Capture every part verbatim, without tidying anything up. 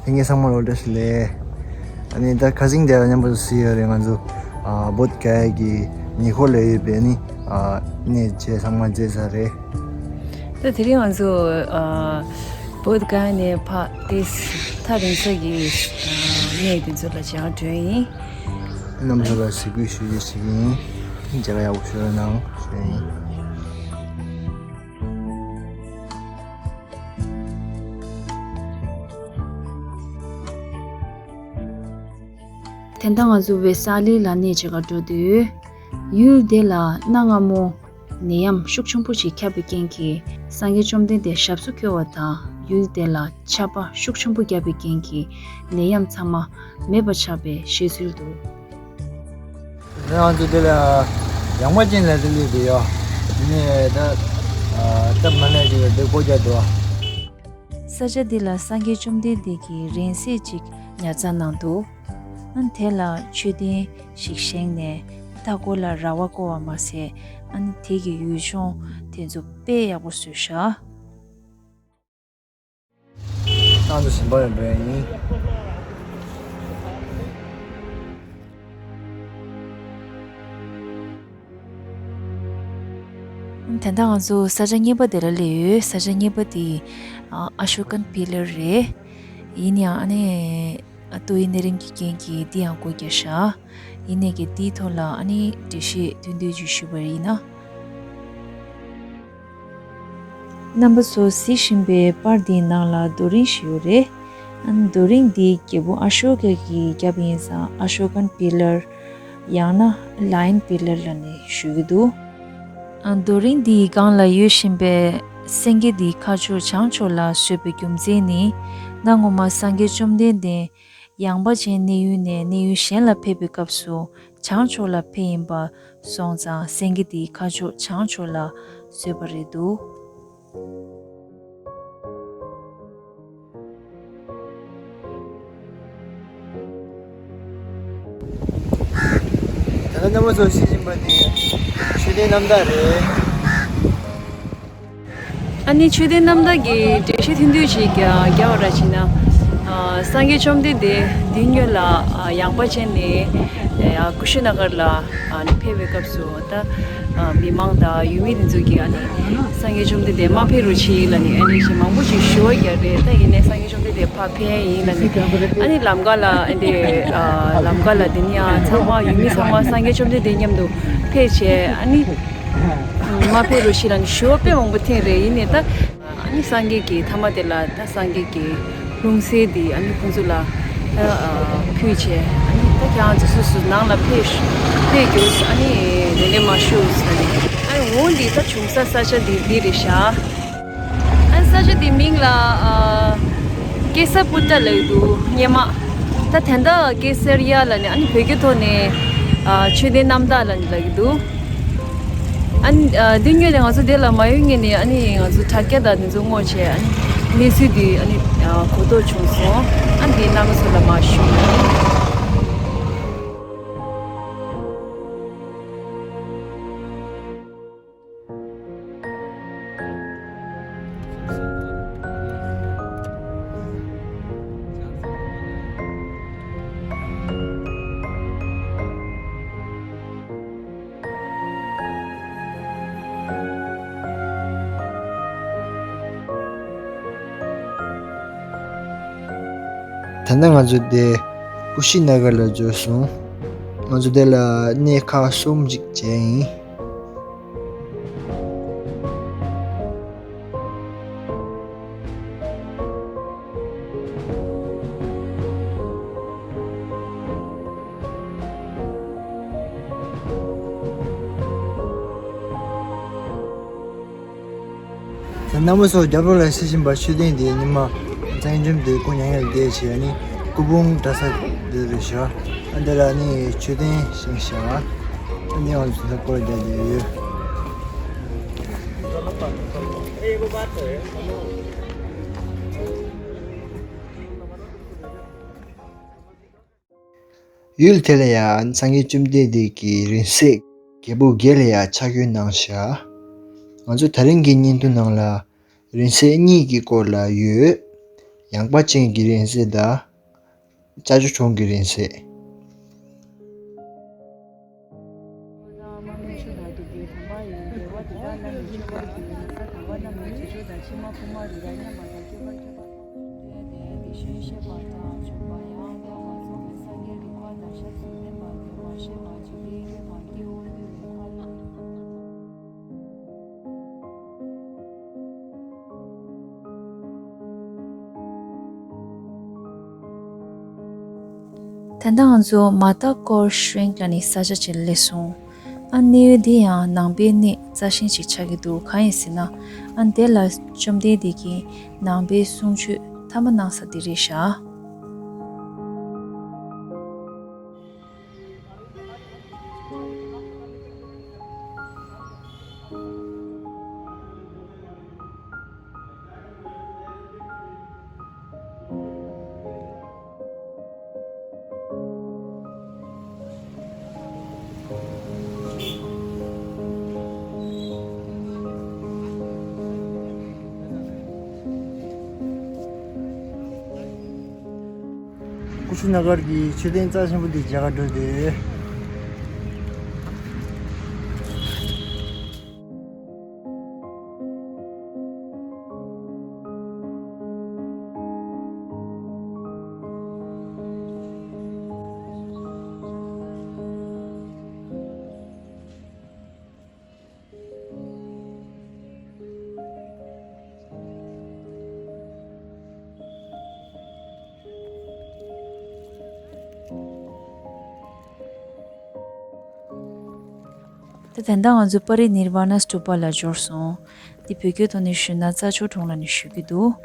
ལྷན་རྒྱས་ཚང་མ་ལ་བཀྲ་ཤིས་བདེ་ལེགས། ཨ་ནི་ད་ཁ་སང་དེ་ལ་མཉམ་པོ་གཟིགས་ཡོད་རེད། ང་ཚོ་ཨ་བོད་ག་གི་ཉེ་འཁོར་ལ་ཡོད་པའི་ནི་ཨ་གནས་བཅས་ཚང་མ་མཇལ་ཚར་རེད། ད་དེ་རིང་ང་ཚོ་ཨ་བོད་ག་ནས་ཕ་ཏིས་ཐག་རིང་ས་གི་ཨ་གནས་དེ་ཚོ་ལ་མཇལ་འགྲོ་ཡིན། རྣམ་ཚོ་ལ་གཟིགས་འབུལ་ཞུ་རྒྱུ་ཞིག་ཡིན། མཇལ་ཁ་ཡག་པོ་ཞུ་རོགས་གནང་ཞུ་ཡིན། དེ་ལྟར་ང་ཚོ་ཝེ་ས་ལི་ལ་གནས་བྱེད་ག་འགྲོ་དུས། ཡུལ་དེ་ལ་གནའ་སྔ་མོ་ནད་ཡམས་ཤུགས་ཆེན་པོ་ཞིག་ཁྱབ་པའི་རྐྱེན་གྱིས་སངས་རྒྱས་བཅོམ་ལྡན་འདས་ཞབས་སུ་འཁོལ་བ་དང་། ཡུལ་དེ་ལ་ཆར་པ་ཤུགས་ཆེན་པོ་བརྒྱབ་པའི་རྐྱེན་གྱིས་ནད་ཡམས་ཚང་མ་མེད་པ་ཆགས་པའི་བཤད་ཚུལ་འདུག་ང་ཚོ་འདི་ལ་ཡངས་པ་ཅན་ལ་སླེབས་ཡོད། དེ་ནས་ད་སྟབས་མ་ལེགས་ཅིག་ལ་འདི་སྒོ་རྒྱག་འདུག་ས་ཆ་འདི་ལ་སངས་རྒྱས་བཅོམ་ལྡན་འདས་ཀྱིས་རིང་བསྲེལ་ཅིག་ཉར་ཚགས་གནང་འདུག་ཨ་ནི་དེ་ལ་མཆོད་རྟེན་ཞིག་བཞེངས་ནས་མཐའ་འཁོར་ལ་ར་བ་བསྐོར་བ་མ་ཟད། ཨ་ནི་དེ་གི་ཡུལ་ལྗོངས་དེ་ཚོ་དཔེ་ཡག་པོ་བཟོས་ཤག་ཏང་དུ་ཟིན་པ་རེད་འགྲོ་ཡ་ཡིན། ད་ལྟ་ང་ཚོ་ས་ཆ་གཉིས་པ་དེ་ལ་སླེབས་ཡོད། ས་ཆ་གཉིས་པ་དེ་ཨ་ཨ་ཤོ་ཀན་པི་ལར་རེད། ཡིན་ཡང་ཨ་ནི་ཏོག་དབྱིབས་ནད་རིམས་ཀྱི་རྐྱེན་གྱིས་འདི་ཡང་སྒོ་བརྒྱབ་ཤག་ཡིན་ནའི་གི་དེའི་ཐོག་ལ་ཨ་ནི་འགྲེལ་བཤད་ཐུང་ཐུང་ཅིག་ཞུས་པ་ཡིན་ན། རྣམ་པ་ཚོ་གཟིགས་བཞིན་པའི་པར་འདིའི་ནང་ལ་རྡོ་རིང་ཞིག་ཡོད་རེད། ཨ་ནི་རྡོ་རིང་འདི་རྒྱལ་པོ་ཨ་ཤོ་ཀ་གིས་བརྒྱབ་ཡིན་ཙང་ཨ་ཤོ་ཀན་པི་ལར་ཡང་ན་ལ་ཡོན་པི་ལར་ལབ་ནས་ཞུ་གི་འདུག་ཨ་རྡོ་རིང་འདིའི་སྒང་ལ་ཡོད་བཞིན་པའི་སེང་གེ་འདིའི་ཁ་མཆོག་བྱང་ཕྱོགས་ལ་བཟོས་པའི་རྒྱུ་མཚན་ནི། གནའ་སྔོན་མ་སངས་རྒྱས་བཅོམ་ལྡན་འདས་ཡངས་པ་ཅན་གནས་ཡུལ་ནས་གནས་ཡུལ་གཞན་ལ་ཕེབས་པའི་སྐབས་སུ་བྱང་ཕྱོགས་ལ་ཕེབས་ཡིན་པ་སོང་ཙང་སེང་གེ་འདིའི་ཁ་མཆོག་བྱང་ཕྱོགས་ལ་བཟོས་པ་རེད་འདུག་ད་ལྟ་རྣམ་པ་ཚོ་གཟིགས་བཞིན་པ་འདི་མཆོད་རྟེན་རྣམ་དག་རེད། ཨ་ནི་མཆོད་རྟེན་རྣམ་དག་གི་འགྲེལ་བཤད་ཐུང་ཐུང་ཞིག་རྒྱག་པ་ར་བྱས་ན། ཨ་སངས་རྒྱས་བཅོམ་ལྡན་འདས་འདི་སྔོན་ལ་ཨ་ཡངས་པ་ཅན་ནས་ཨ་ཀུ་ཤི་ན་གར་ལ་ཨ་ནི་ཕེབས་པའི་སྐབས་སུ་ད་ཨ་མི་མང་དང་ཡུལ་མི་དེ་ཚོ་གིས་ཨ་ནི་སངས་རྒྱས་བཅོམ་ལྡན་འདས་མ་ཕེབས་རོགས་བྱེད་ལབ་ནས་ཨ་ནི་ཞེ་མང་པོ་ཞིག་ཞུ་བ་རྒྱག་རེད། ད་ཡིན་ནའི་སངས་རྒྱས་བཅོམ་ལྡན་འདས་ཕར་ཕེབས་ཡིན་ལབ་ནས་ཨ་ནི་ལམ་ཁ་ལ་ཨ་འདི་ཨ་ལམ་ཁ་ལ་དེ་ནས་ཡང་ཚང་མ་ཡུལ་མི་ཚང་མ་སངས་རྒྱས་བཅོམ་ལྡན་འདས་མཉམ་དུ་ཕེབས་བྱས་ཨ་ནི། མ་ཕེབས་རོགས་བྱེད་ལབ་ནས་ཞུ་བ་དཔེ་མང་པོ་འཐེན་རེད། ཡིན་ནའི་ད་ཨ་ནི་སངས་རྒྱས་ཀྱི་མཐའ་མ་དེ་ལ་ད་སངས་རྒྱས་ཀྱི་ལྷུང་བཟེད་འདི་ཨ་ནི་ཁོང་ཚོ་ལ་ད་ཕུལ་བྱས་ཨ་ནི་ད་ཁྱེད་རང་ཚོ་སོ་སོ་ནང་ལ་ཕེབས་ཕེབས་རྒྱུ་ཨ་ནི་རེ་ལས་མ་ཞུ་ཟེར་ནས། ཨ་ནི་འོ་འདི་ད་བྱུང་ས་ས་ཆ་འདི་འདི་རེད་ཤག་ཨ་ནི་ས་ཆ་འདི་མིང་ལ་ཨ་ཀེ་ས་པུ་ཏྲ་ལབ་འདུག་སྔོན་མ། ད་ད་ལྟ་ཀེ་སར་ཡ་ལབ་ནས་ཨ་ནི་བོད་སྐད་ཐོག་ནས་ཨ་མཆོད་རྟེན་རྣམ་དག་ལབ་ནས་ལབ་ཀྱི་འདུག་ཨ་ནི་ཨ་འདི་སྔོན་ནས་ང་ཚོ་འདི་ལ་མ་ཡོང་སྔོན་ནས་ཨ་ནི་ང་ཚོ་དྲ་རྒྱ་དང་འདི་ཚོ་སྔོག་བྱས་ཨ་ནི་གནས་ཚུལ་འདི་ཨ་ནི་ཨ་གོ་རྟོགས་བྱུང་སོང་། ཨ་ནི་འདི་རྣམ་པ་ཚོ་ལ་མར་ཞུ། ད་ནི་ང་ཚོ་དེ་ཀུ་ཤི་ན་གར་ལ་འབྱོར་སོང་། ང་ཚོ་དེ་ལ་གནས་ཁག་གསུམ་ཅིག་མཇལ་ཡིན། རྣམ་པ་ཚོ། རྒྱབ་ལོགས་ལ་གཟིགས་བཞིན་པ་མཆོད་རྟེན་དེ་ཉི་མ་གཙང་ཆུ་འདི་སྐུ་མྱ་ངན་ལས་འདས་བྱས་ནི་སྐུ་ཕུང་གྲྭ་ས་འདི་རེད་ཤག་ཨ་འདི་ལ་ནི་མཆོད་རྟེན་བཞེངས་ཤག་ཨ་ནི་ང་ཚོ་ད་སྐོར་རྒྱག་བསྡད་ཡོད། ཡུལ་དེ་ལ་ཡང་སངས་རྒྱས་བཅོམ་ལྡན་འདས་ཀྱི་རིང་བསྲེལ་རྒྱལ་པོ་བརྒྱད་ལ་ཡང་ཕྱག་བརྐྱངས་གནང་ཤག་ང་ཚོ་ད་རིང་གི་བརྙན་ཐུང་ནང་ལ་རིང་བསྲེལ་གཉིས་ཀྱི་སྐོར་ལ་ཡོད། ཡངས་པ་ཅན་གྱི་རིང་བསྲེལ་དང་། ལྕགས་ཀྱུ་གྲོང་གི་རིང་བསྲེལ། ད་ལྟ་ང་ཚོ་མ་ཏཱ་ཀོར་ཤྲེང་ལ་ནི་ས་ཆ་ཅིག་སླེབས་སོང་། ཨ་གནས་ཡུལ་འདི་ཡང་ནང་པའི་གནས་རྩ་ཆེན་ཞིག་ཆགས་ཀྱི་འདུག་གང་ཡིན་ཟེར་ན། ཨ་འདི་ལ་བཅོམ་ལྡན་འདས་ཀྱིས་ནང་པའི་གསུང་ཆོས་མཐའ་མ་གནང་ས་འདི་རེད་ཤག་ཀུ་ཤུ་ན་གར་གྱི་མཆོད་རྟེན་རྩ་ཆེན་པོ་འདི་མཇལ་ག་འགྲོ་དེ། ད་ད་ལྟ་ང་ཚོ་པ་རི་ནིར་ཝ་ན་སྟུ་པ་ལ་འབྱོར་སོང་། འདི་བོད་སྐད་ཐོག་ནས་ཞུས་ན་རྩྭ་མཆོག་གྲོང་ལ་ནི་ཞུ་གི་འདུག་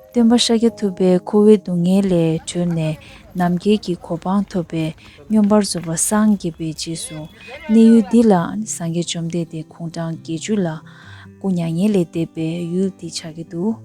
སྟོན་པ་ཤཱཀྱ་ཐུབ་པས་འཁོར་བའི་སྡུག་བསྔལ་ལས་གྲོལ་ནས་རྣམ་མཁྱེན་གྱི་གོ་འཕང་ཐོབ་པས་མངོན་པར་རྫོགས་པར་སངས་རྒྱས་པའི་རྗེས་སུ་གནས་ཡུལ་འདི་ལ་སངས་རྒྱས་བཅོམ་ལྡན་འདས་དགུང་གྲངས་བརྒྱད་ཅུ་ལ་སྐུ་མྱ་ངན་ལས་འདས་པའི་ཡུལ་འདི་ཆགས་ཀྱི་འདུག་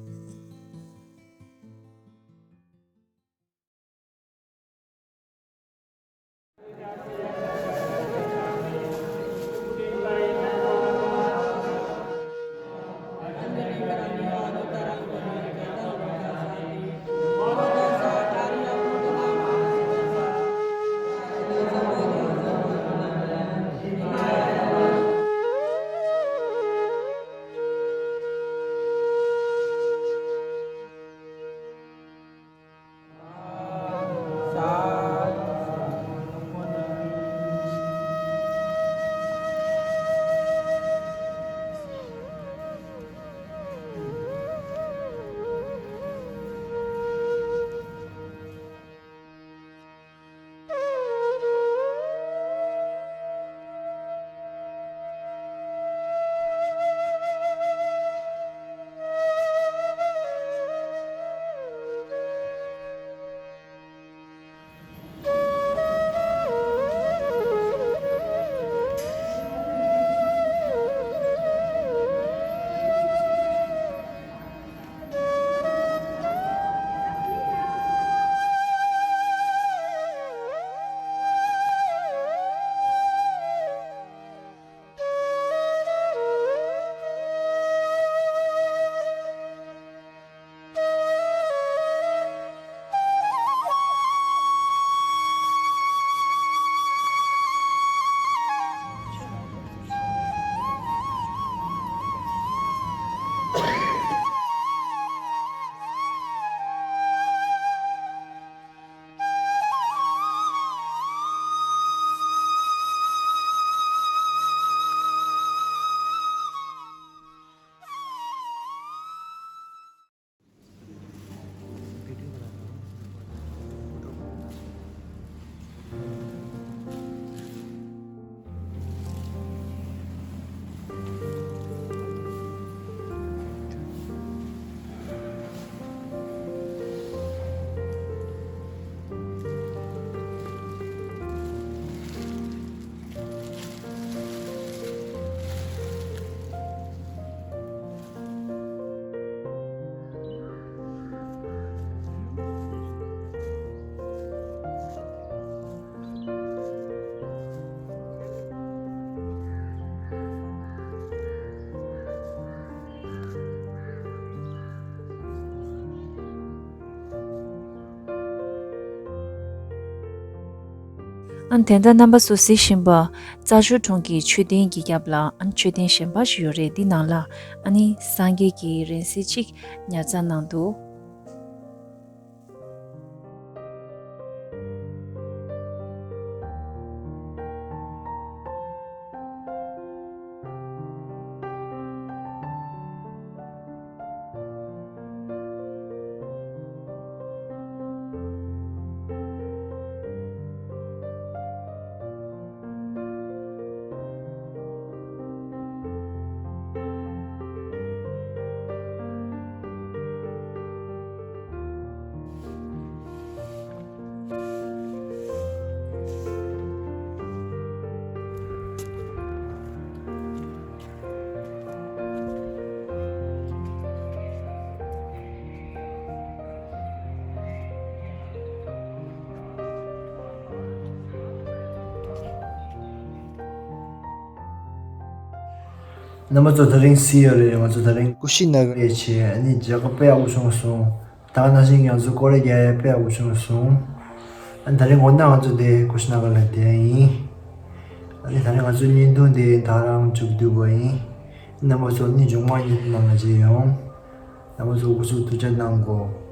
ཨ་ནི་དེ་འདྲ་རྣམ་པ་ཚོ་གཟིགས་བཞིན་པ། རྩྭ་མཆོག་གྲོང་གི་མཆོད་རྟེན་གྱི་རྒྱབ་ལ་ཨ་ནི་མཆོད་རྟེན་གཞན་པ་ཞིག་ཡོད་རེད། འདི་ནང་ལ་ཨ་ནི་སངས་རྒྱས་ཀྱི་རིང་བསྲེལ་གཅིག་ཉར་ཚགས་གནང་འདུག་རྣམ་པ་ཚོ་དེ་རིང་གཟིགས་ཡོད་རེད། ང་ཚོ་དེ་རིང་ཀུ་ཤི་ན་གར་ལ་ཕྱིན། ཨ་ནི་མཇལ་ཁ་དཔེ་ཡག་པོ་བྱུང་སོང་། ད་ག་ནང་བཞིན་ང་ཚོ་སྐོར་ར་རྒྱག་ཡ་དཔེ་ཡག་པོ་བྱུང་སོང་། ཨ་ནི་དེ་རིང་དགོང་དག་ང་ཚོ་དེ་ཀུ་ཤི་ན་གར་ལ་བསྡད་ཡིན། ཨ་ནི་དེ་རིང་ང་ཚོའི་བརྙན་ཐུང་དེ་ད་རང་མཇུག་བསྡུ་དགོས་ཡིན། རྣམ་པ་ཚོ་ནི་མཇུག་མ་བརྙན་ཐུང་ནང་ལ་མཇལ་ཡོང་། རྣམ་པ་ཚོ་སྐུ་གཟུགས་ཐུགས་ཅག་གནང་གོ།